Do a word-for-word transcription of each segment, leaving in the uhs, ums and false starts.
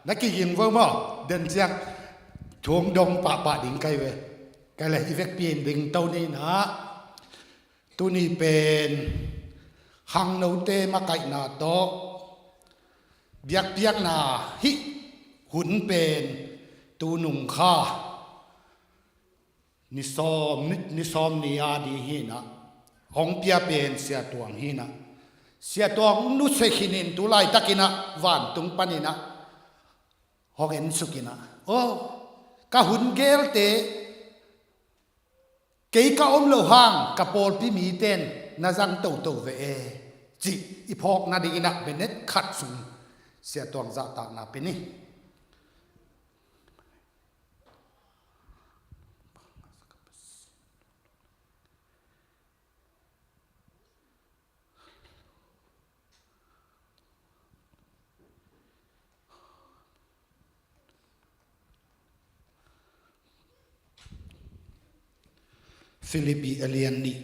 Na kiging vo maw? Den ciang thu hong dong pahpah ding ka hi ve. Ka le i vekpi in ding to ni na. Tuni pen khangnote makaihna tawh biakpiakna hih hun pen tunung kha ni sawm ni, ni sawm ni a ding hi na. Hong pia pen Sia Tuang hi na. Sia Tuang nusia khin in tu laitakin ah vantung panin ah hong en suk in ah, "Aw, ka hun gelte kei ka om loh hang ka pawlpi miten na zang toto ve e," cih i phawkna dingin ah minute khat sung Sia Tuang zahtakna pia ni. Filipi a lian nih,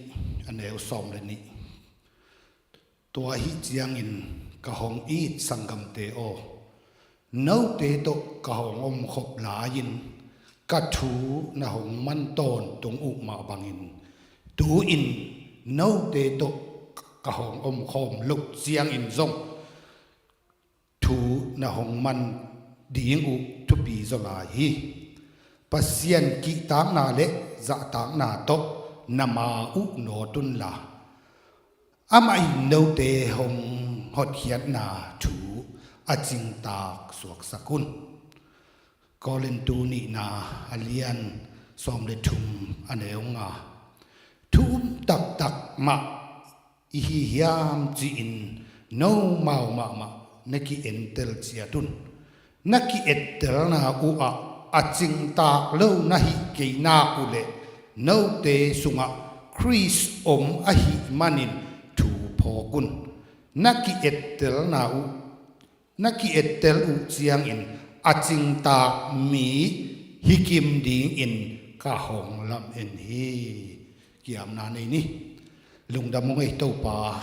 a neu sawm le nih. Tua ahi ciangin ka hong it sanggamte aw, note tawh ka hong omkhop lai-in ka thu na hong man tawntung uh mah bangin, tu-in note tawh ka hong omkhawm loh ciangin zong thu na hong man ding uh thupi zaw lai hi. Pasian kihtakna le zahtakna tawh na ma uh nawt unla, amah in note hong hotkhiatna thu a cingtak suaksak un. Korintu nihna a lian sawm le thum, a neu nga. Thu um taktak mah i hi hiam ci-in nomau mahmah na ki-entel ciat un. Na ki-ettelna uh ah a cingtak lo na hih kei nak uh leh, note sungah Khrist om ahih manin thu phawk un. Na ki-ettelna uh, na ki-ettel uh ciangin a cingtak mi hi kim dingin ka hong lam-en hi. Kiamna nei ni. Lungdam ung ei Topa.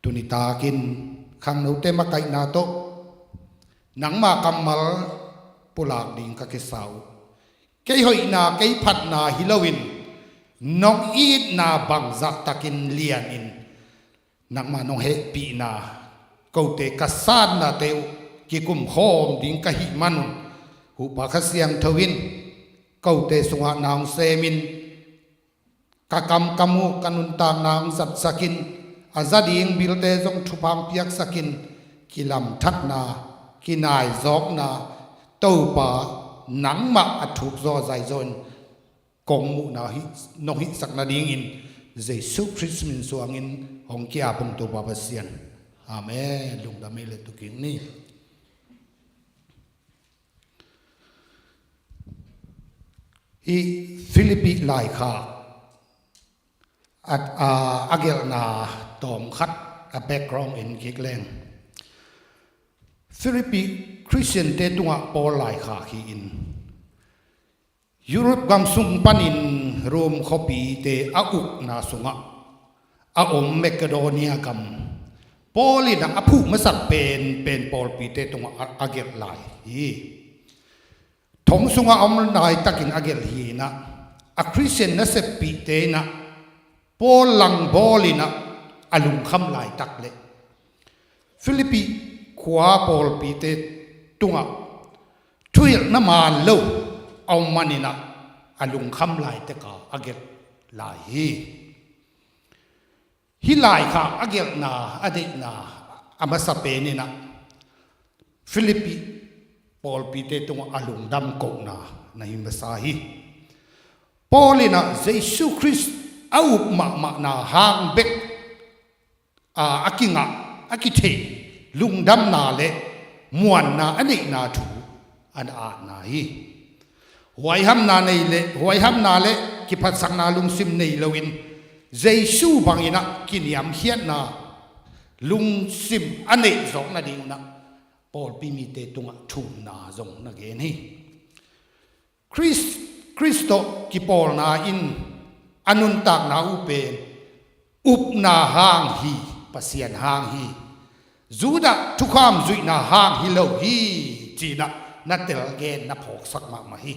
Tuni takin khangnote makaihna tawh nangma kammal pulak ding ka kisa uh. Kei hoihna, kei phatna hi loin, nong itna bangzah takin lianin nangma nong hehpihna, kote ka satnate uh kikumkhawm ding ka hih manun, Hupa Kha Siangtho in kote sungah na hong semin, ka kamkam uh ka nuntakna hong zatsakin, a za ding bilte zong thupha hong piaksakin, kilamthakna, kinaizawkna, Topa nangmah a thuk zaw zai zawin kong muhna hi, nong hihsak nadingin Jesu Khrist min suangin hong ki-ap ung Topa Pasian. Amen. Lungdam ei le tuking ni. Hih Filipi laikhak a, a, a gelhna tawmkhat a background en kik leng. Filipi Khristiante tungah Paul laikhak hi-in, Europe gam sung panin Rome khuapite a ukna sungah a om Makedonia gam Paul in a phuh masak penpen pawlpite tungah a, a gelh lai hi. Thong sungah a om laitakin a gelh hi-in ah, a Khristian naseppihte in ah Paul langbawl in ah a lungkham laitak le Filipi khua pawlpite tungah thuhilhna man lo a om manin ah a lungkham laitak a a gelh lai hi. Hih laikhak a gelhna a deihna a masa pen in ah Filipi pawlpite tungah a lungdam kohna na hi masa hi. Paul in ah Jesu Khrist a up mahmahna hang bek a, a kingah, a kithei lungdamna le muanna a neihna thu a na atna hi. Huaihamna nei le, huaihamna le kiphatsakna lungsim nei loin Jesu bangin ah kiniamkhiatna lungsim a neih zawk nadingun ah pawlpi mite tungah thumna zong na gen hi. Khrist, Khrist tawh kipawlna in a nuntakna uh pen upna hang hi, Pasian hang hi. Judah thukham zuihna hang hi lo hi, ci-in ah na telgen na phawksak mahmah hi.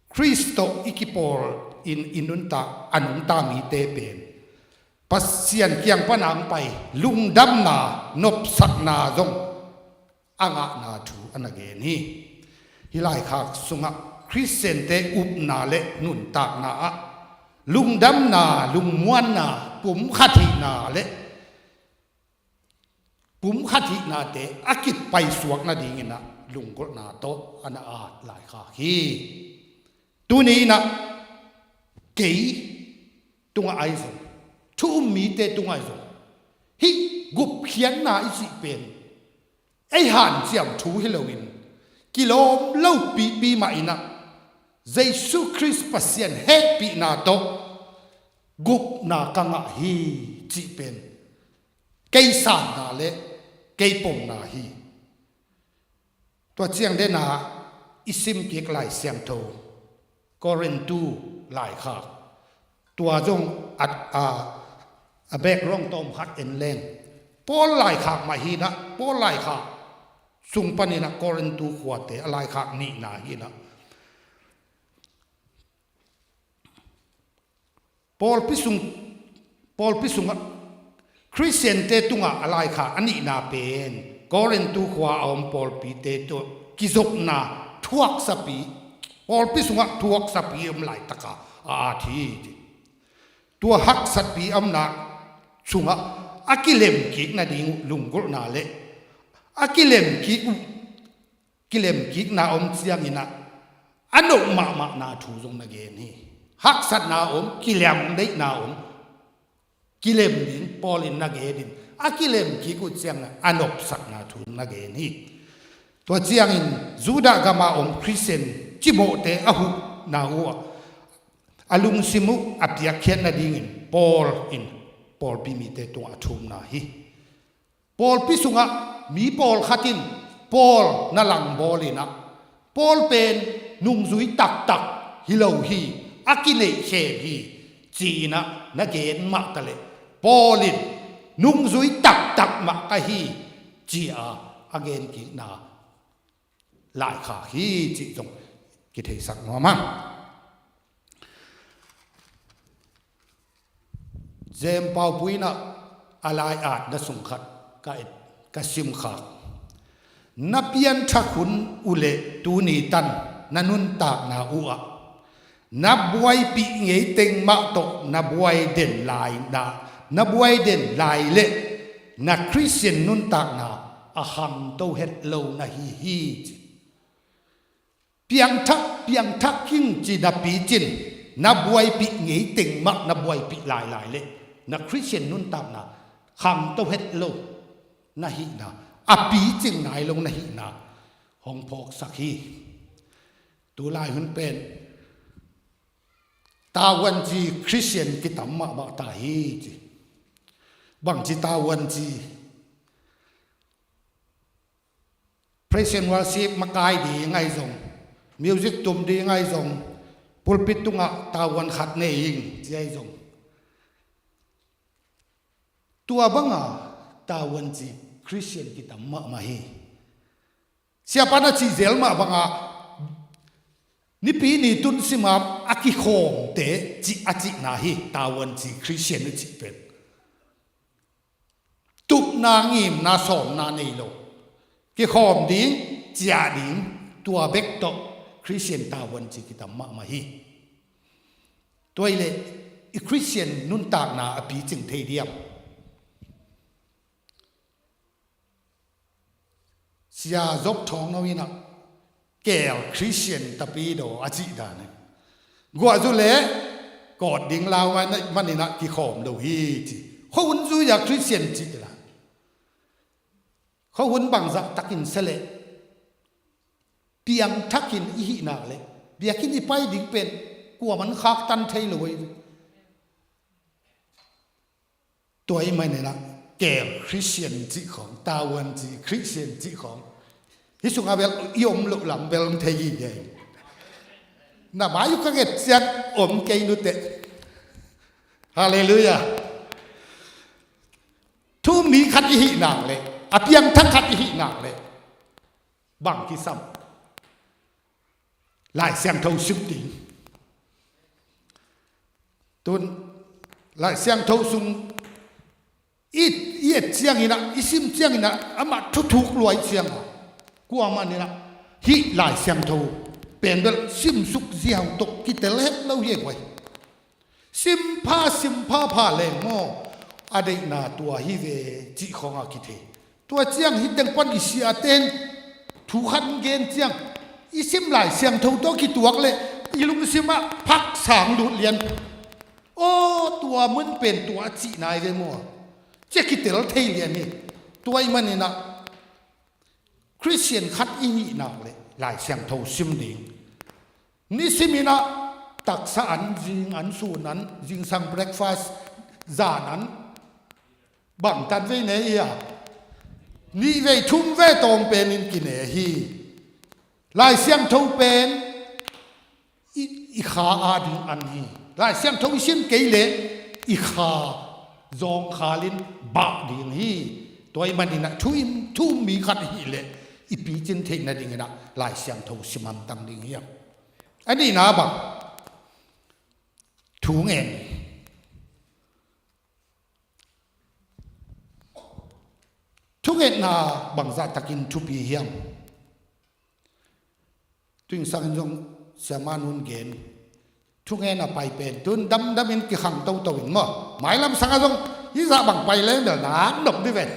Khrist tawh i kipawl in i nuntak a nungta mite pen Pasian kiang pan a hong pai lungdamna, nopsakna zong a ngahna thu a na gen hi. Hih laikhak sungah Khristiante upna le nuntakna ah lungdamna, lungmuanna, pumkhat hihna le pumkhat hihnate a kipaisuak nadingin ah lunggulhna tawh a na at laikhak hi. Tuni in ah kei tungah ahi zong, thu um mite tungah ahi zong, hih gupkhiatna i cih pen ei hanciam thu hi loin, kilawm lopipi mah in ah Jesu Khrist Pasian hehpihna tawh gupna ka ngah hi cih pen kei sanna le kei pomna hi. Tua ciang dena i sim kik Lai Siangtho, Korintu laikhak, tua zong a, a, a background tawm khat en leng, Paul laikhak mah hi in ah, Paul laikhak sung panin ah Korintu khuate a laikhak nihna hi in ah, pawlpi sung, pawlpi sungah Khristiante tungah a laikhak a nihna pen Korintu khua a om pawlpite tawh kizopna thuaksapi, pawlpi sungah thuaksapi om laitaka a at hi. Tua haksatpi a omna sungah a kilemkik nading uh lunggulhna le a kilemkik uh, kilemkikna om ciangin ah a nop mahmahna thu zong na gen hi. Haksatna om, kilem deihna om, kilem ding Paul in na gen in, a kilemkik uh ciangin ah a nopsakna thu na gen hi. Tua ciangin Judah gama om Khristian cimawhte a huhna uh ah a lungsim uh a piakkhiat nadingin Paul in pawlpi mite tungah a thumna hi. Pawlpi sungah mi pawlkhat in Paul na langbawl in ah, Paul pen nungzui taktak hi lo hi, a kineihkhem hi, ci-in ah na gen mah taleh, Paul in nungzui taktak mah ka hi, ci-a a genkikna laikhak hi cih zong kitheisak nuam hang. Jem Pau Pui in ah a lai-atna sung khat ka et, ka simkhak. Na pianthak hun uh leh tuni tan na nuntakna uh ah na buaipih ngei teng mah tawh na buai den lai na, na buai den lai leh na Khristian nuntakna a khangto het lo na hi hi ci. Piangthak, piangthak king ci na picin, na buaipih ngei teng mah na buaipih lailai leh na Khristian nuntakna khangto het lo na hihna, a picing nai lo na hihna hong phawksak hi. Tulai hun pen tavuanci Khristian kitam mahmah ta hi ci. Bangci tavuanci? Praise and worship makai ding ahi zong, music tum ding ahi zong, pulpit tungah tavuan khat nei ing ci ahi zong, tua banga tavuanci Khristian kitam mahmah hi. Siapa na cih zel mah banga Nipi ni tun sima a kikhawmte cih a cihna hi. Tavuanci Khristian a cih pen tupna, ngimna, sawmna nei lo, kikhawm ding, ciah ding, tua bek tawh Khristian tavuanci kitam mahmah hi. Tua hi leh i Khristian nuntakna a picing thei diam? Sia Zop Thawng No in ah keel Khristian tapidaw a cih dan hi. Guah zu le kawt ding lau manin ah kikhawm lo hi ci. Khuahun zui-a Khristian cih dan. Khuahun bangzah takin sia leh piangthakin i hih nak leh biakinn i pai ding pen kuaman khaktan thei lo hi. Tua ahih manin ah keel Khristian cih khawng, tavuanci Khristian cih khawng, hih sungah bel i om loh lam bel om thei hi. Na mai uh ka nget ciat om kei nuteh. Halleluiah. Thu-um mi khat i hih nak leh, a piangthak khat i hih nak leh, bang kisam? Lai Siangtho sim ding. Tun Lai Siangtho sung i, i et ciangin ah, i sim ciangin ah, amah thuthuk lua i ciang a, kuamah in ah hih Lai Siangtho pen bel simsuk ziau tawh kitel het lo hi e guai. Sim pha, sim pha pha leng maw, a deihna tua hi ve cih khawng a kithei. Tua ciang hih teng pan i siate'n thu khat gen ciang, i sim Lai Siangtho tawh kituak leh i lungsim ah phak sang lut lian. Aw, tua mun pen tua a cihna hi ve maw, ci-a kitel thei lian hi. Tua ahih manin ah Khristian khat i hih nak leh Lai Siangtho sim ding. Nisimin ah taksa an, zing an, sun an, zingsang breakfast, zan an, bangtan vei ne i a, nih vei thum vei tawm penin kine hi. Lai Siangtho pen i, i kha a ding an hi. Lai Siangtho i sim kei leh i kha zawngkhal in bah ding hi. Tua ahih manin ah thu-um, thu-um mi khat i hih leh i picin theih nadingin ah Lai Siangtho sim hamtang ding hiam? A nihna bang, thungen. Thungetna bangzah takin thupi hiam? Tuingsangin zong siamah nu'n gen, thungen a pai pen tun damdamin kikhang toto in maw, mailam sangah zong hih zah bang pai leng bel nak nop dih ven.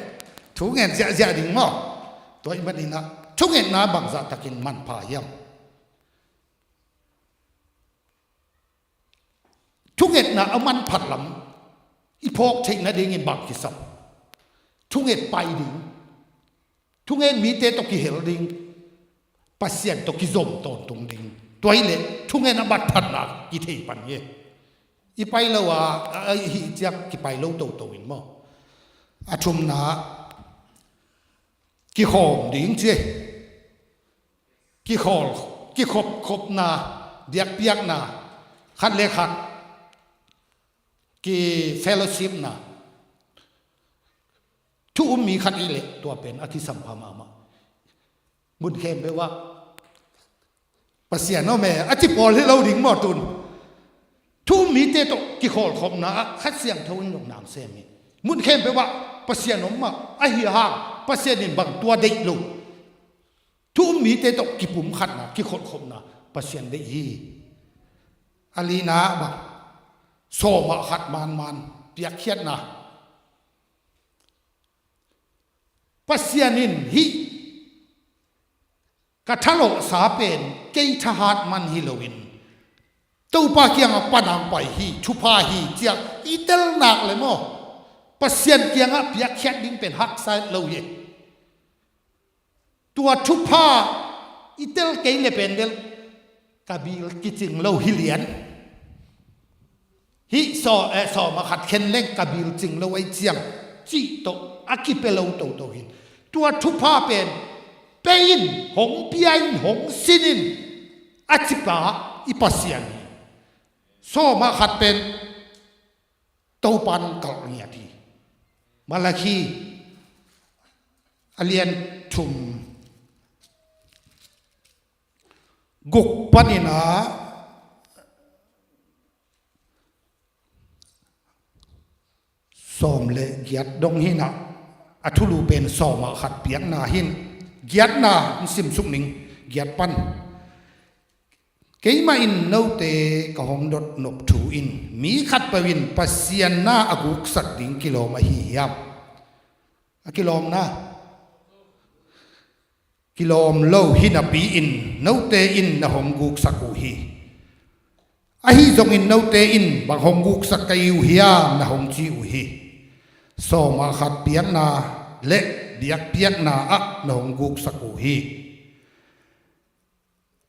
Thungen ziahziah ding maw. Tua ahih manin ah thungetna bangzah takin manpha hiam? Thungetna a manphat lam i phawk theih nadingin bang kisam? Thunget pai ding, thungen mite tawh kihel ding, Pasian tawh kizom tawntung ding. Tua hileh thungen a manphatna kithei pan hi. I pai lo a, a, a, hih ciang kipai lo toto in maw. A thumna, kikhawm ding ci. Kikhawl, kikhop, khopna, biakpiakna, khat le khat ki fellowshipna. Thu-um mi khat i hih leh tua pen a kisam pha mahmah. Mun khempeuh ah Pasian om e a ci pawl hi lo ding maw tun. Thu-um mite tawh kikhawlkhopna ah Kha Siangtho in zong na sem hi. Mun khempeuh ah Pasian om mah ahi hang Pasian in bang tua deih lo. Thu-um mite tawh kipumkhatna, kikholhkhopna Pasian deih hi. A lina bang, sawm ah khat manman piakkhiatna. Pasian in hih ka thalawhsa pen kei thahat man hi loin Topa kiangah pan hong pai hi, thupha hi, ci-a i tel nak leh maw, Pasian kiangah piakkhiat ding pen haksa lo hi. Tua thupha i tel kei le pen bel ka bil kicing lo hi lian. Hih saw, eh, sawm ah khat khen leng ka bil cing lo ahih ciang cih tawh a kipia lo toto hi. Tua thupha pen pia in, hong pia in, hong sin in a cipa i Pasian hi. Sawm ah khat pen Topa in hong kalh ngiat hi. Malakhi a lian thum guk panin ah sawm le giat dong hi in ah, a thulu pen sawm ah khat piakna hi in, giatna in simsuk ning, giat pan. Keimah in note ka hong dot nop thu in mi khatpeuh in Pasian na a guksak ding kilawm ahi hiam? A kilawmna kilawm lo hi napi-in note in na hong guksak uh hi. Ahi zongin note in bang hong guksak ka hi uh hiam na hong ci uh hi. Sawm ah khat piakna le biakpiakna ah na hong guksak uh hi.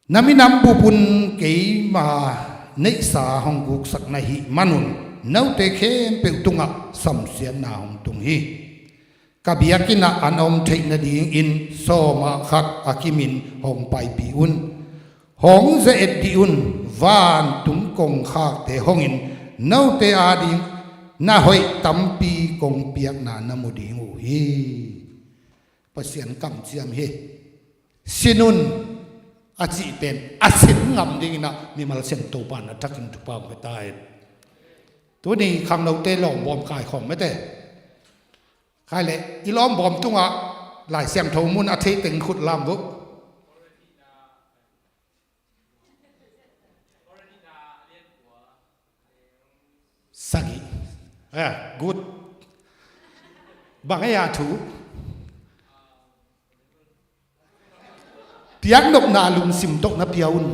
Na minam bup un keima neihsa hong guksak na hih manun note khempeuh tungah samsiatna hong tung hi. Ka biakinn ah an om theih nadingin sawm ah khat a kimin hong paipih un. Hong ze-et dih un. Vantung kongkhakte hongin note ading Na hoih tampi kong piakna na mu ding uh hi. Pasian kamciam hi. Sin un a cih pen a sin ngam dingin ah mimal siangtho pan a thakin thupha hong pia ta hen. Tuni khangnote lawngbawm kaikhawm mete. Khai le i lawngbawm tungah Lai Siangtho mun a thei teng khut lam uh. Sagih. Eh, good. Bang ei a thu. Piaknopna lungsim tawh na pia un.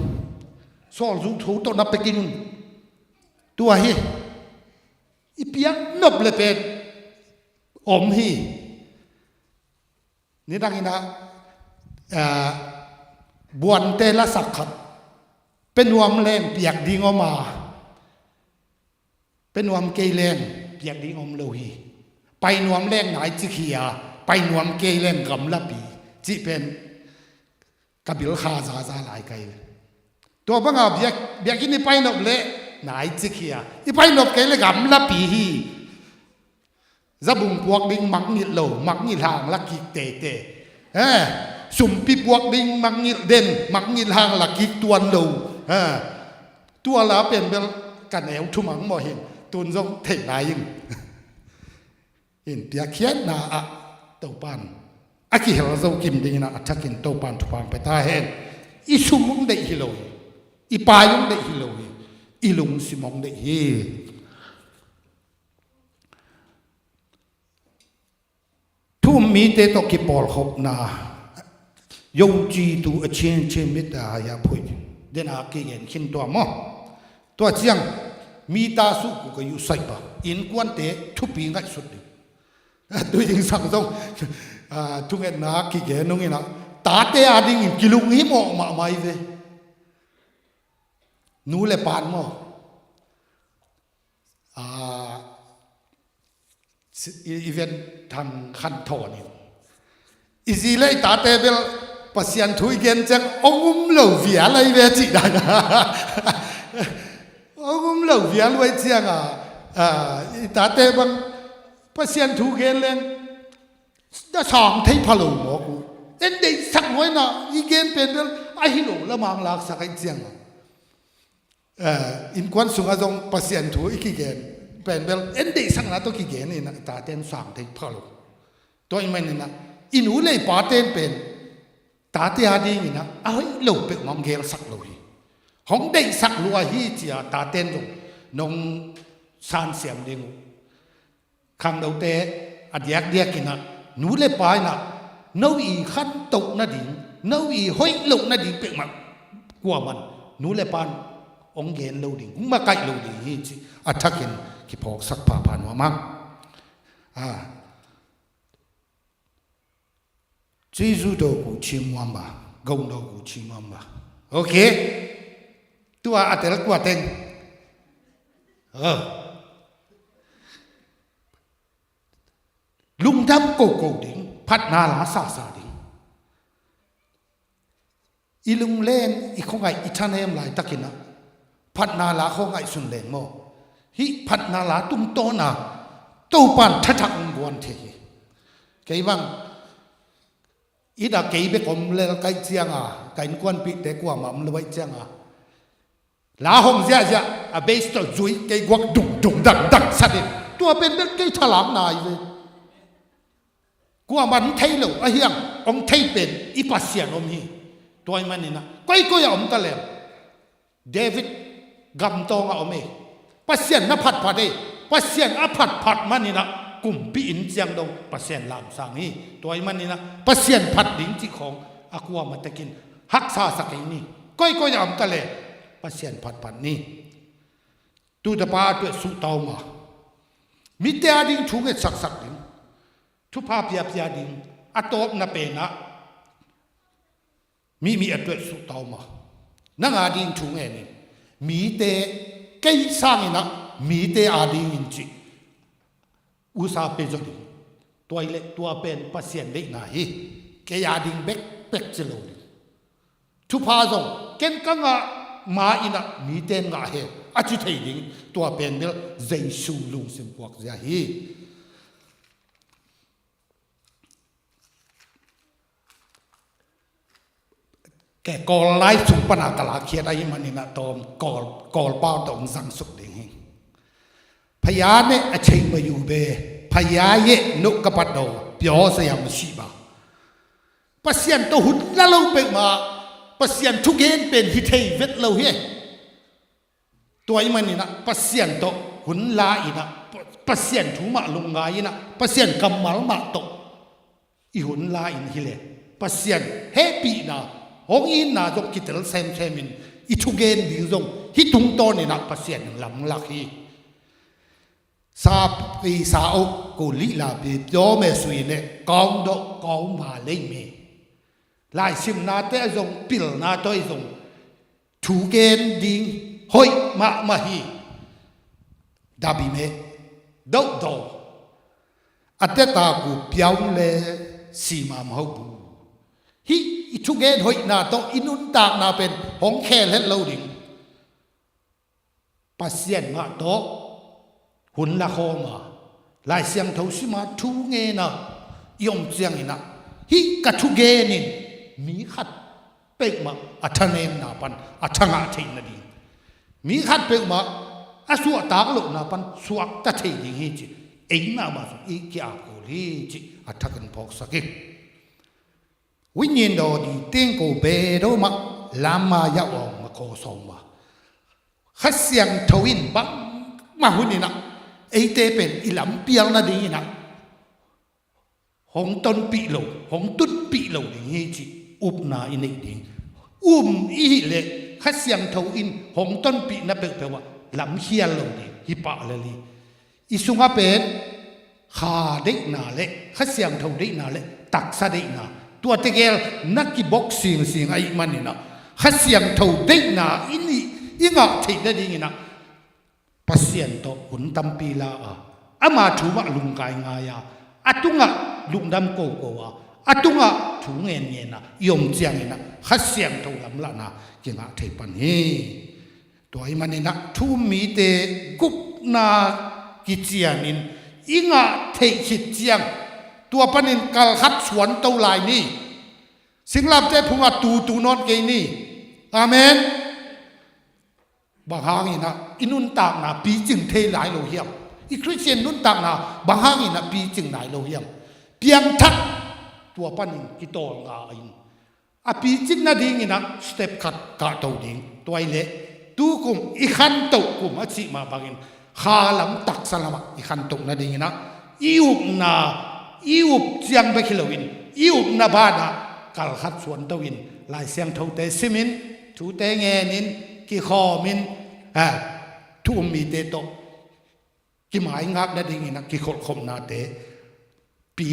Sawlzu tho tawh na pia khin un. Tua hi. I piaknop le pen om hi. Nidangin ah, ah, Buante lasak khat. Pia nuam leng piak ding om a, pia nuam kei leng piak ding om lo hi. Pai nuam leng nai cik hi a, pai nuam kei leng gamlapi. Cih pen ka bil kha zaza lai kai. Tua banga biak, biakinn i painop le nai cik hi a, i painop kei le gamlapi hi. Zabung puak ding mangngilh lo, mangngilh hang la kik teitei. Eh, sumpi puak ding mangngilh den, mangngilh hang la kik tuan lo. Eh, tua la pen bel ka neu thumang mawh hin, tun zong thei lai ing. In piakkhiatna ah Topan a kihel zo kim dingin ah a thakin Topan thupha hong pia ta hen. I sum hong deih hi lo hi. I pai hong deih hi lo hi. I lungsim hong deih hi. Thu um mite tawh kipawlkhopna, 有基督的虔诚， mit a ya phui. Den a kigen khin tua maw. Tua ciang mi ta suh ku ka yu sai pa. Innkuante thupi ngaihsut ding. Tui ding sang zong, ah, thungetna kigen nungin ah tate a dingin kilung himawh mahmah hi ve. Nu le pan maw. Ah, i, i ven thang khan thawn in. I zi le i tate bel Pasian thu i gen ciang hong um lo vial ahi ve cih dan. Hong um lo vial uh ahi ciang a, ah, i tate bang Pasian thu gen leng na sang thei pha lo mawk uh. En deihsak nuaina i gen pen bel ahi lo lamang laksak ahi ciang a. Eh, innkuan sungah zong Pasian thu i kigen pen bel en deihsakna tawh kigen in ah tate in sang thei pha lo. Tua ahih manin ah i nu le i pate in pen tate a dingin ah a hoih lo peuhmah hong gelsak lo hi. Hong deihsak lua hi ci-a tate in zong nong sansiam ding uh. Khangnote a diakdiakin ah nu le pa in ah no i khantoh nading, no i hoih loh nading peuhmah kuaman nu le pan hong gen lo ding, hong makaih lo ding hi ci a thakin kiphawksak phapha nuam ang. Ah. Jesu do ku chim muam ba, gong do ku chim muam ba. Ok. Tua a tel kua teng. Oh. Lungdam koko ding, phatna la sasa ding. I lunglen, i khuangaih, i thanem laitakin ah phatna la khuangaih sun leng maw. Hih phatna la tungtawna Topan thathak hong guan thei hi. Kei bang i da kei bek om lel kaih cianga, ka innkuanpihte kuamah om lo aih cianga, la hong ziahziah a bass tawh zui kei guak dungdung dangdang satin. Tua pen bel kei thalak nai ve. Kuamah hong thei lo ahi hang, hong thei pen i Pasian om hi. Tua ahih manin ah koikoi a om ta leng David gamtawng a om e. Pasian na phatphat e. Pasian a phatphat manin ah kumpi inn ciang dong Pasian lamsang hi. Tua ahih manin ah Pasian phat ding cih khawng a kuamah tekin haksa sa kei ni. Koikoi a om ta leng Pasian phatphat ni. Tu tapa a tuat suhta om a, mite a ding thu ngetsaksak ding, thupha piapia ding, a tawpna pen ah mi mi a tuat suhta om a, nang a ding thu ngen in, mite, kei sangin ah mite a dingin cih usa pe zaw ding. Tua i leh tua pen Pasian deihna hi. Kei a ding bekbek ci lo ding. Thupha zong ken ka ngah, ma in ah mite in ngah hen a ci thei ding, tua pen bel Jesu lungsim puak zia hi. Kei Kawl lai sung pana ka lakkhiat ahih manin ah tawm Kawl, Kawl pau tawh hong zangsuk ding hi. พระเยซู နဲ့ အချိန်မယူဘဲ ဘုရားရဲ့နှုတ်ကပတ်တော် ပြောစရာမရှိပါ။ Pasian tawh hun la lo peuhmah Pasian thugen pen hi thei vet lo hi. Tua ahih manin ah Pasian tawh hun la in ah, Pasian thu mah lungngai in ah, Pasian kammal mah tawh i hun la in hi leh, Pasian hehpihna, hong itna zong kitel semsem in, i thugen ding zong hih tungtawn in ah Pasian in lamlak hi. Sa pi sa ok ko lih la pi pyaw me sui ne kawng dawh kawng ma lei me. Laisimnate a zong, pilnate a zong, thugen ding hoih mahmah hi. Dabi me, dawh dawh, a teta ku pyaw le simam hau bu. Hih i thugen hoihna tawh i nuntakna pen hong khel het lo ding. Pasian mah tawh hun la khawm a, Lai Siangtho sim a, thu ngen a i om ciangin ah, hih ka thugen in mi khat peuhmah a thanemna pan a thangah theih nading, mi khat peuhmah a suahtak lohna pan suakta thei ding hi cih ei mahmah zong i ki-ap kul hi cih a thakin phawksak hi. Wih nyin daw di ting ko be daw mah lam ma yah awng ma kaw sawng ma. Kha Siangtho in bangmah hun in ah eite pen i lampial nading in ah hong tonpih lo, hong tunpih lo ding hi cih upna i neih ding. Um i hih leh Kha Siangtho in hong tonpihna peuhpeuh ah lamkhial lo ding hi pah lel hi. I sungah pen kha deihna le Kha Siangtho deihna le taksa deihna, tuate gel na kibok singsing ahih manin ah, Kha Siangtho deihna i nih i ngah theih nadingin ah Pasian tawh hun tampi la a, ama thu mah lungngaingai a, a tungah lungdam koko a, a tungah thu ngenngen a i om ciangin ah Kha Siangtho lamlahna kingah thei pan hi. Tua ahih manin ah thu-um mite gupna kicianin i ngah theih khit ciang, tua panin kalkhat suanto lai ni. Singlamteh phungah tutu nawn kei ni. Amen. Bang hangin ah i nuntakna picing thei lai lo hiam? I Khristian nuntakna bang hangin ah picing nai lo hiam? Piangthak, tua panin kitawlnga in a picing nadingin ah step khat kahto ding. Tua hi leh tukum i khantoh kum a cih mah bangin kha lam taksa lamah i khantoh nadingin ah i upna, i up ciang bek hi loin i upna banah kalkhat suanto in Lai Siangthote simin, thute ngenin, kikhawmin, eh, thu-um mite tawh kimaingap nadingin ah kikholhkhopnate pi,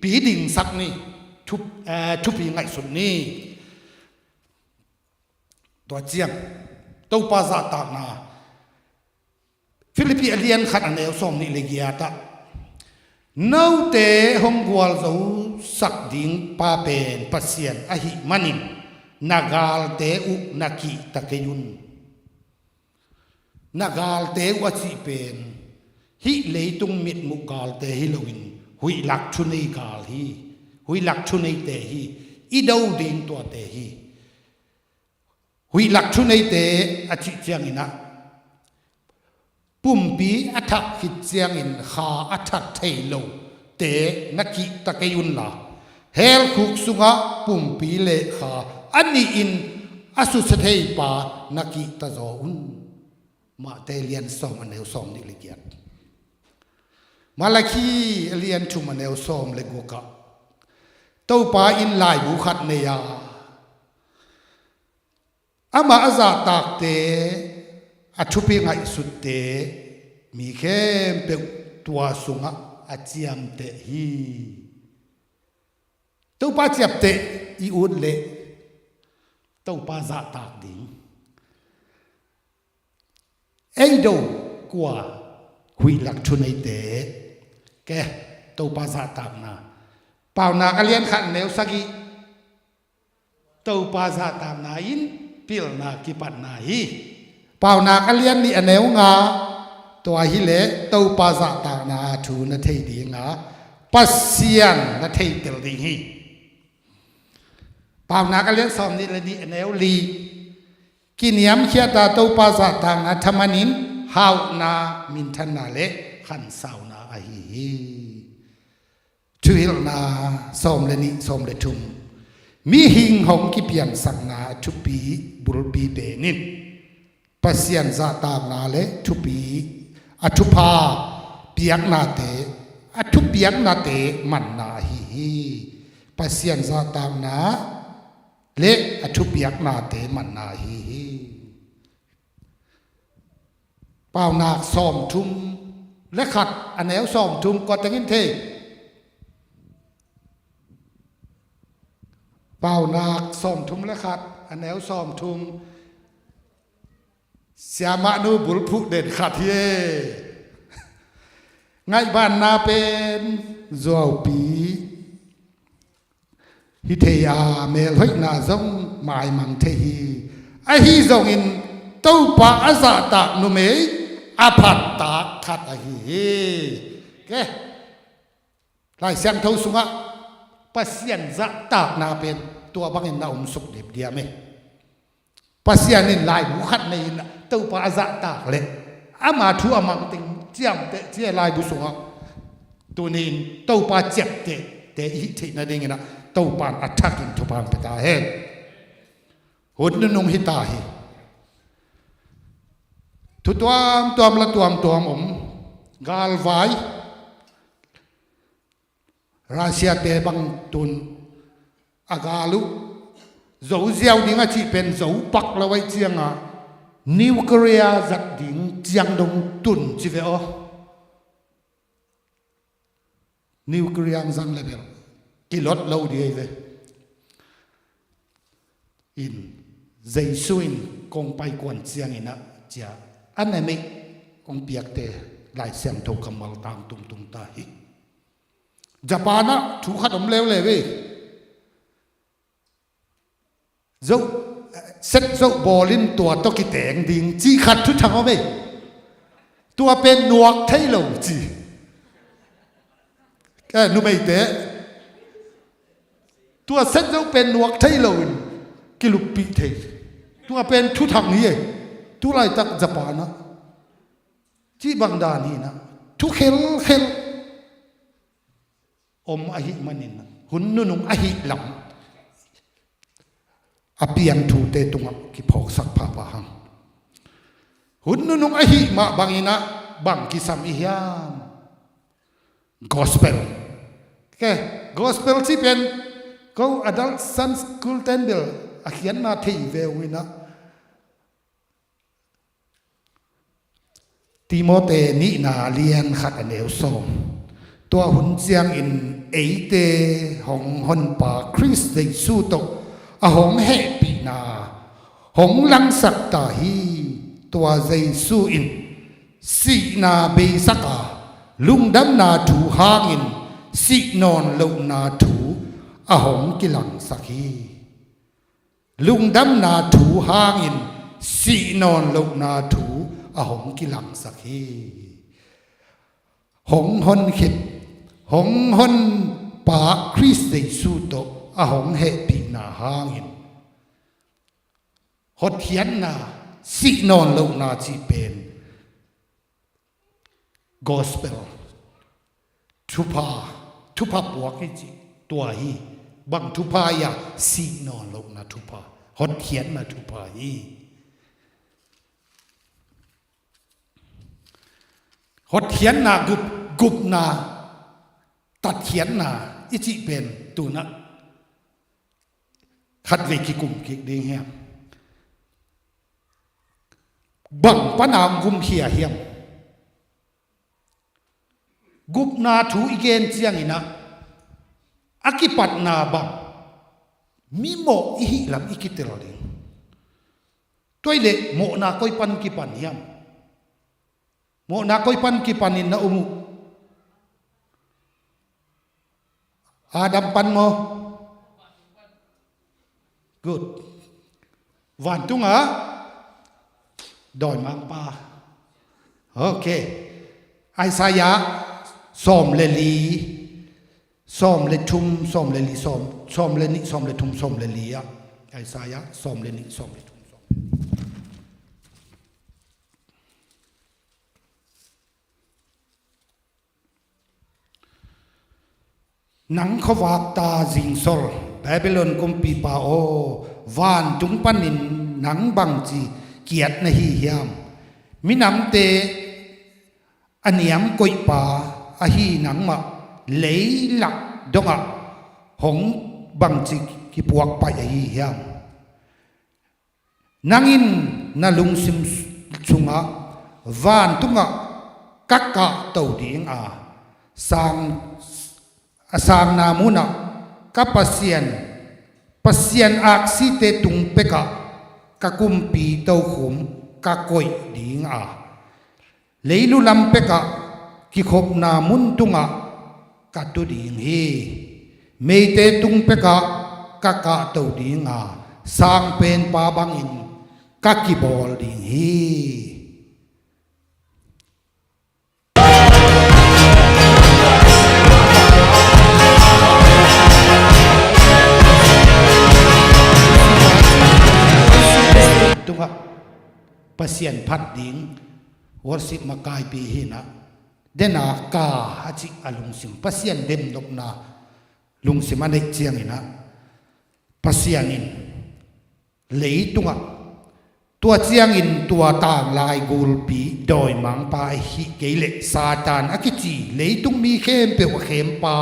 pi dingsak ni. Thu, eh, thupi ngaihsut ni. Tua ciang Topa zahtakna, Philippi a lian khat a neu sawm nih le giat ah, note hong gualzosak ding pa pen Pasian ahih manin na galte uh na kihta kei un. Na galte uh a cih pen hih leitung mitmuh galte hi loin huihlak thunei gal hi. Huihlak thuneite hi. I do ding tuate hi. Huihlak thuneite a cih ciangin ah pumpi a thak khit ciangin kha a that thei lote na kihta kei unla, hell khuk sungah pumpi le kha a nihin a susia thei pa na kihta zaw un. Mate lian sawm a neu sawm nih le giat. Malakhi a lian thum a neu sawm le guk ah Topa in laibu khat nei a, amah a zahtakte, a thupi ngaihsutte, mi khempeuh tua sungah a ciamteh hi. Topa ciamteh i ut leh Topa zahtak ding. Ei do kua? Huihlak thuneite. Ke, Topa zahtakna. Paunak a lian khat neu sagih. Topa zahtakna in pilna kipatna hi. Paunak a lian nih a neu nga, tua hileh Topa zahtakna thu na thei dinga Pasian na theitel ding hi. Paunak a lian sawm nih le nih a neu li, kiniamkhiata Topa zahtakna thamanin hauhna minthanna le khansauna ahi hi. Thuhilhna sawm le nih, sawm le thum. Mihing hong kipiansakna a thupi bulpi penin Pasian zahtakna le thupi, a thupha piaknate, a thupiaknate manna ahi hi. Pasian zahtakna le a thupiaknate manna ahi hi. Paunak sawmthum le khat, a neu sawmthum, kua tengin thei? Paunak sawmthum le khat, a neu sawmthum. Siamahnu bulphuh den khat hi e. Ngaihbanna pen zuaupi hi thei a, melhoihna zong maimang thei hi. Ahi zongin Topa a zahtak numei a phattak khat ahi hi. Ke, Lai Siangtho sungah Pasian zahtakna pen tua bangin na om suk diamdiam e. Pasian in laibu khat nei in Topa a zahtak le ama thu a mangteng ciamteh ci e laibu sungah. Tuni-in Topa ciaptehteh i hih theih nadingin ah Topa in a thakin thupha hong pia ta hen. Hun nunung hi ta hi. Thu tuamtuam la tuamtuam om. Galvai Russia-te bang tun a gal uh zo ziau ding a cih pen zo pak lo ahih ciangah nuclear zat ding ciang dong tun ci ve aw. Nuclear hong zang le bel kilot lo ding ahi ve. In Jesu in kong pai kuan ciangin ah cia a na meih hong piakte Lai Siangtho kammal tang tungtung ta hi. Japan ah thu khat om leuleu ve. Zoh, set zoh bawlin tua tawh kiteng ding cih khat thuthang om ei. Tua pen nuak thei lo ci. Eh, numeite. Tua set zoh pen nuak thei loin kiluppih thei. Tua pen thuthang hi ei. Tulaitak Japan ah cih bang dan hi na. Thu khelkhel om ahih manin hun nunung ahih lam a piang thute tungah kiphawksak phapha hang. Hun nunung ahih mah bangin ah bang kisam i hiam? Gospel. Ke, gospel cih pen ko adult Sunday school ten bel a khiatna thei ve ung in ah. Timote nihna lian khat a neu sawm. Tua hun ciangin eite hong honpa Khrist Jesu tawh a hong hehpihna hong langsak ta hi. Tua Jesu in sihna beisak a, lungdamna thu hangin sih nawn lohna thu a hong kilangsak hi. Lungdamna thu hangin sih nawn lohna thu a hong kilangsak hi. Hong honkhia, hong honpa Khrist Jesu tawh a hong hehpihna hangin hotkhiatna, sih nawn lohna cih pen gospel, thupha, thupha puak i cih tua hi. Bang thupha ia? Sih nawn lohna thupha, hotkhiatna thupha hi. Hotkhiatna, gup, gupna, tatkhiatna i cih pen tunah khatvei kikum kik ding hiam? Bang pana gumkhia hiam? Gupna thu i gen cianginah a kipatna bang mimawh i hih lam i kitel ding. Tua i leh mawhna koi pan kipan hiam? Mawhna koi pan kipanin na um uh? Adam pan maw? Good. Vantungah dawimangpa. Ok. Isaiah sawm le li, sawm le thum, sawm le li, sawm, sawm le nih, sawm le thum, sawm le li ah. Isaiah sawm le nih, sawm le thum, sawm le li. Nang khuavak ta zingsol, Babylon kumpipa aw, vantung panin nang bangci kiat na hi hiam? Minamte a niam koihpa ahi nangmah leilak dongah hong bangci kipuakpaih ahi hiam? Nang in na lungsim sungah, vantungah ka kahto ding a, sang, a sangna munah ka Pasian, Pasian aksite tung pekah ka kumpi tokhom ka koih ding a, leilu lam pekah kikhopna mun tungah ka tu ding hi. Meite tung pekah ka kahto ding a, sangpenpa bangin ka kibawl ding hi. Tungah Pasian phat ding worship makaipi hi na. Dena ka a cih a lungsim, Pasian demnopna lungsim a neih ciangin ah, Pasian in leitungah, tua ciangin tua tanglai gulpi dawimangpa ahi kei leh Satan a kici leitung mi khempeuh a khempa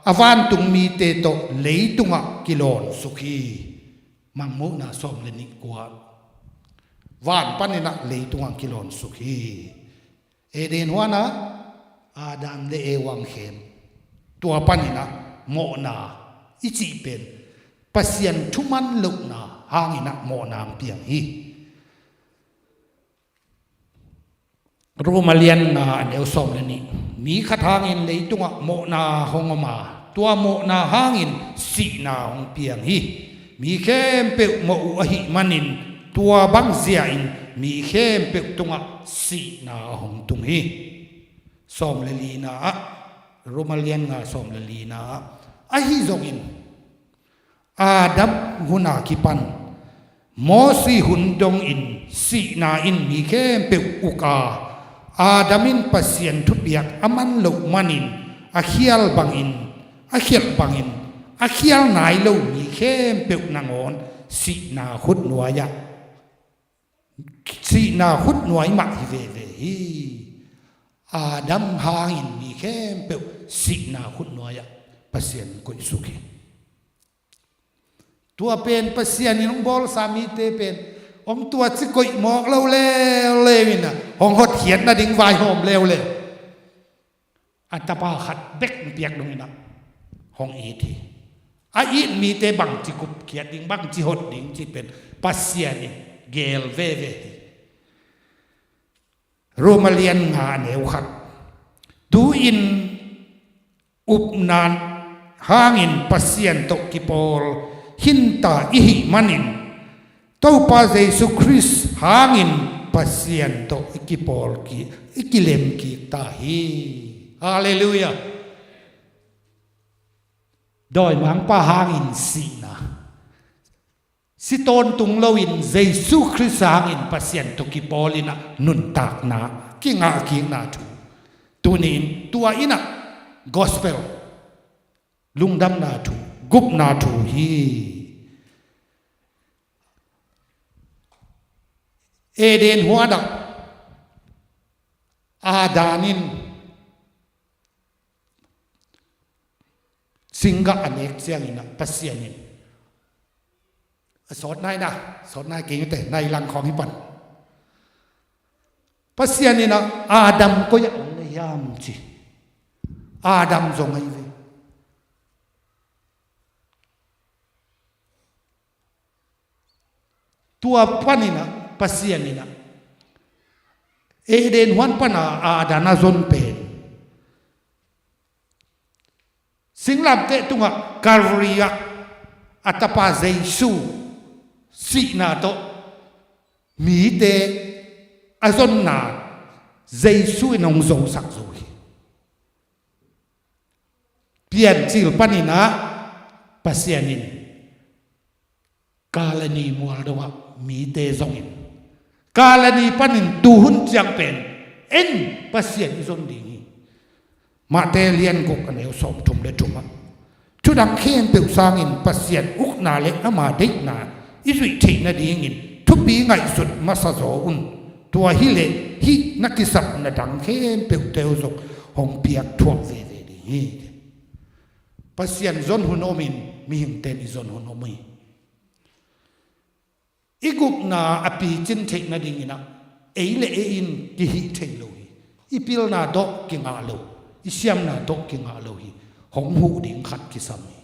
a vantung mite tawh leitungah kilawnsuk hi. Mangmuhna sawm le nih kua. Van panin ah leitungah kilawnsuk hi. Eden huanah Adam le Eva hong khem. Tua panin ah mawhna i cih pen Pasian thuman lohna hangin ah mawhna hong piang hi. Roma lian nga a neu sawm le nih. Mi khat hangin leitungah mawhna hong om a, tua mawhna hangin sihna hong piang hi. Mi khempeuh mawh uh ahih manin tua bang zia-in mi khempeuh tungah sihna a hong tung hi. Sawm le lina ah, Roma lian nga sawm le lina ah, ahi zongin Adam hun a kipan Mosi hun dongin sihna in mi khempeuh uk a, Adam in Pasian thupiak a man loh manin a khial bangin, a khialh bangin a khial nai lo mi khempeuh nangawn sihna khutnuai-ah, sihna khutnuai mah hi veve hi. Adam hangin mi khempeuh sihna khutnuai-ah Pasian koihsuk hi. Tua pen Pasian in hong bawlsa mite pen hong tua ci koih mawk lo leuleu in ah hong hotkhiat nading vaihawm leuleu. A tapa khat bek hong piak dongin ah hong it hi. A it mite bangci kupkhiat ding, bangci hot ding cih pen Pasian in geel veve hi. Roma lian nga a neu khat. Tu-in upna hangin Pasian tawh kipawl khinta i hih manin, Topa Jesu Khrist hangin Pasian tawh i kipawl ki, i kilem kik ta hi. Halleluiah. Dawimangpa hangin sihna, si tawntung loin Jesu Khrist hangin Pasian tawh kipawl in ah nuntakna, kingah kikna thu. Tuni-in tua in ah gospel, lungdamna thu, gupna thu hi. Eden huanah Adam in singgah a nek ciangin ah Pasian in, a sawt nai na, sawt nai kei ngete, nai lang khawng hi pan. Pasian in ah Adam koi-ah om na hiam ci. Adam zong ahi ve. Tua panin ah Pasian in ah Eden huan pana Adam a zon pen singlamteh tungah Calvary ah a tapa Jesu sihna tawh mite a zonna Jesu in hong zosak zo hi. Piancil panin ah Pasian in Kalvari mual dongah mite zongin, Kalvari panin tuhun ciang pen en Pasian i zon ding hi. Matthai lian guk a neu sawmthum le thum ah, thu dang khempeuh sangin Pasian ukna le ama deihna i zuih theih nadingin thupi ngaihsut masa zaw un. Tua hileh hih na kisapna dang khempeuhte uh zong hong piak thuak veve ding hi. Pasian zon hun omin mihingte in i zon hun om hi. I gupna a picin theih nadingin ah ei le ei in kihih thei lo hi. I pilna tawh kingah lo, i siamna tawh kingah lo hi. Hong huh ding khat kisam hi.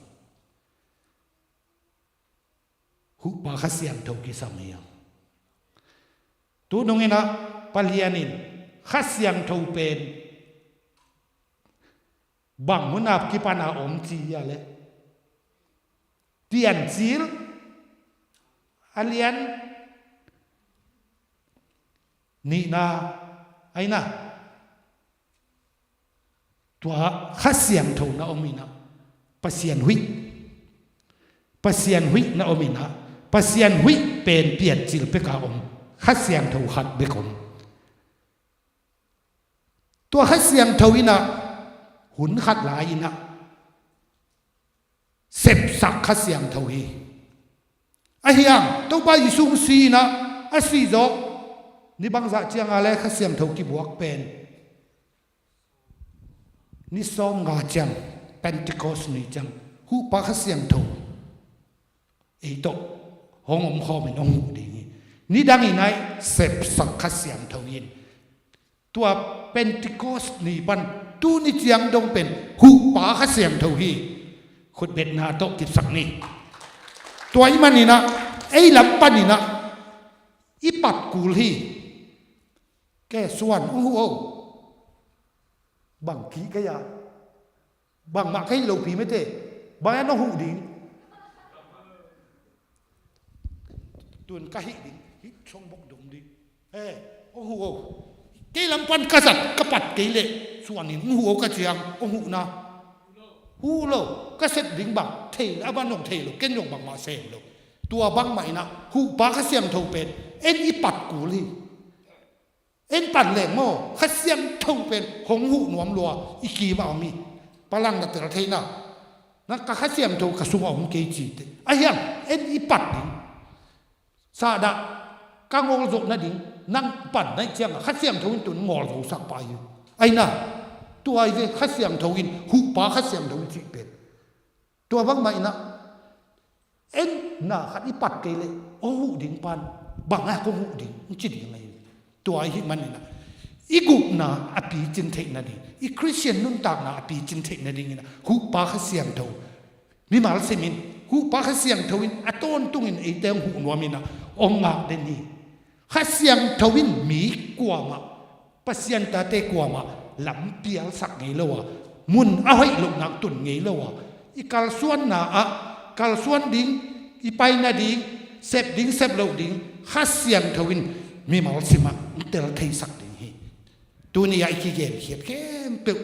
Huhpa Kha Siangtho kisam hi. Tu nungin ah Palian in Kha Siangtho pen bang mun a kipan a om ci a le, Piancil a lian nihna a ina, tua Kha Siangtho na om ina, Pasian huih, Pasian huih na om ina, Pasian huih pen Piancil peka om, Kha Siangtho khat bek om. Tua Kha Siangtho ina hun khat lai ina sepsak Kha Siangtho hi. A hiang Topa Jesu hong si ina, a si zawh ni bangzah cianga le Kha Siangtho kibuak pen ni sawm nga ciang, Pentecost ni ciang, Huhpa Kha Siangtho ei tawh hong omkhawmin hong huh ding hi. Nidang ina i sepsak Kha Siangtho in, tua Pentecost ni pan tuni ciang dong pen Huhpa Kha Siangtho hi. Khutbetna tawh kipsak ni. Tua i man ina ei lam pan ina i pat kul hi. Ke suan hong huh o. Bang kih kei a, bangmah ka hih lopi mete, bang a nong huh ding? Tun ka hih ding, hih song bok dong ding. He, hong huh o. Kei lam pan ka zat ka pat kei leh suan in hong huh o ka ciang hong huh na. Huh lo, ka sep ding bang thei, a bang nong thei lo, ken zong bangmah sem lo. Tua bangmah ina Huhpa Kha Siangtho pen en i pat kul hi. En pan leng maw, Kha Siangtho pen hong huh nuam lua i kim a om hi. Palang na tel theina, na ka Kha Siangtho ka sungah om kei cite a hiang en i pat ding. Sahdah ka ngawl zawh nading nang pan naih cianga Kha Siangtho in tun ngawl zosak pah hi. Aina tua hi ve Kha Siangtho in, Huhpa Kha Siangtho in cih pen. Tua bangmah ina en na khat i pat kei leh hong huh ding pan, bang a kong huh ding hong ci ding ahi. Tua ahi man ina i gupna a picin theih nading, i Khristian nuntakna a picin theih nading ina Huhpa Kha Siangtho mimal simin, Huhpa Kha Siangtho in a tawntungin eite hong huh nuam ina hong ngak den hi. Kha Siangtho in mi kuamah, Pasian tate kuamah lampialsak ngei lo a, mun a hoih loh nak tun ngei lo a, i kalsuanna ah kalsuan ding, i pai nading, sep ding sep loh ding Kha Siangtho in mimal simah tel theisak ding hi. Tuni a i kigenkhiat khempeuh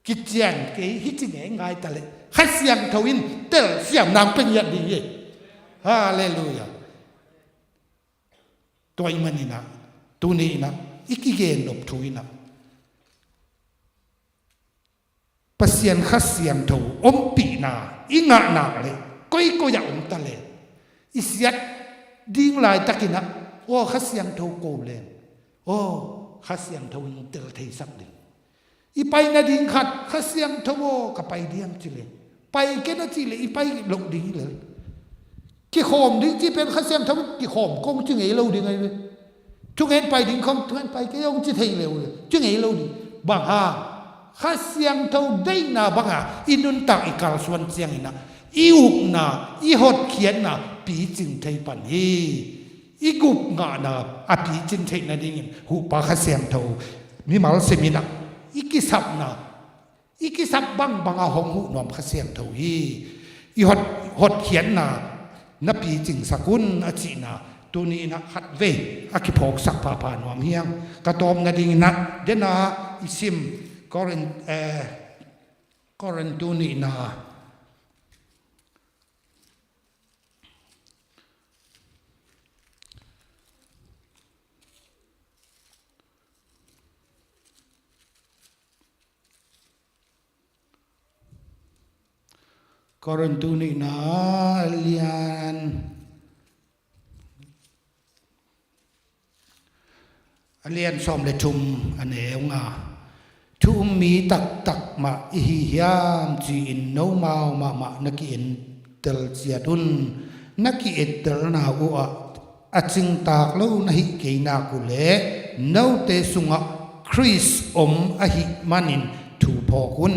kician kei hi ci ngei ngai ta leh Kha Siangtho in telsiam nang pia ngiat ding hi. Halleluiah. Tua i man ina tuni ina i kigen nop thu ina Pasian Kha Siangtho ompihna i ngah nak leh koikoi ah om ta leh i siat ding laitak ina aw Kha Siangtho ko leng aw Kha Siangtho in tel theisak ding. I pai nading khat Kha Siangtho aw ka pai diam ci leng, pai ken a cih leh i pai loh ding hi lel. Kikhawm ding cih pen Kha Siangtho in kikhawm kong ci ngei lo ding ahi ve. Thungen pai ding khawm thungen pai kei hong ci thei lo le ci ngei lo ding. Bang hang? Kha Siangtho deihna banga i nuntak i kalsuan ciang ina i upna i hotkhiatna picing thei pan hi. I gup ngahna a picin theih nadingin Huhpa Kha Siangtho mimal sim ina i kisapna, i kisap bangbanga hong huh nuam Kha Siangtho hi. I hot, hotkhiatna na picingsak un a cihna Tuni in ah khatvei a kiphawksak phapha nuam hi hang. Ka tawpna dingin ah, den a i sim Korin, eh, Korin tu nihna. Korin tu nihna a lian, a lian sawm le thum a neu nga. Thu um mi taktak mah i hi hiam ci-in nomau mahmah na ki-ettel ciat un. Na ki-ettelna uh ah a cingtak lo na hih kei nak uh leh note sungah Khrist om ahih manin thu phawk un.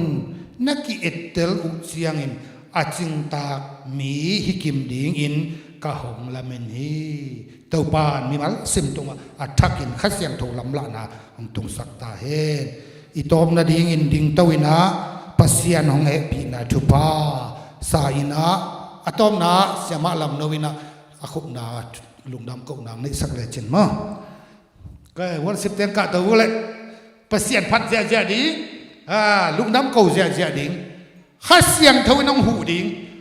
Na ki-ettel uh ciangin a cingtak mi hi kim dingin ka hong lamen hi. Topa in mimal sim tungah a thakin Kha Siangtho lamlahna hong tungsak ta hen. I tawpna dingin dingto in ah Pasian hong hehpihna thupha sa in ah, a tawpna ah Siamah Lam No in ah a khupna lungdam kohna hong neihsak lecin maw. Kei worship teng kahto uh leh Pasian phat ziahziah ding, ah, lungdam ko ziahziah ding, Kha Siangtho in hong huh ding.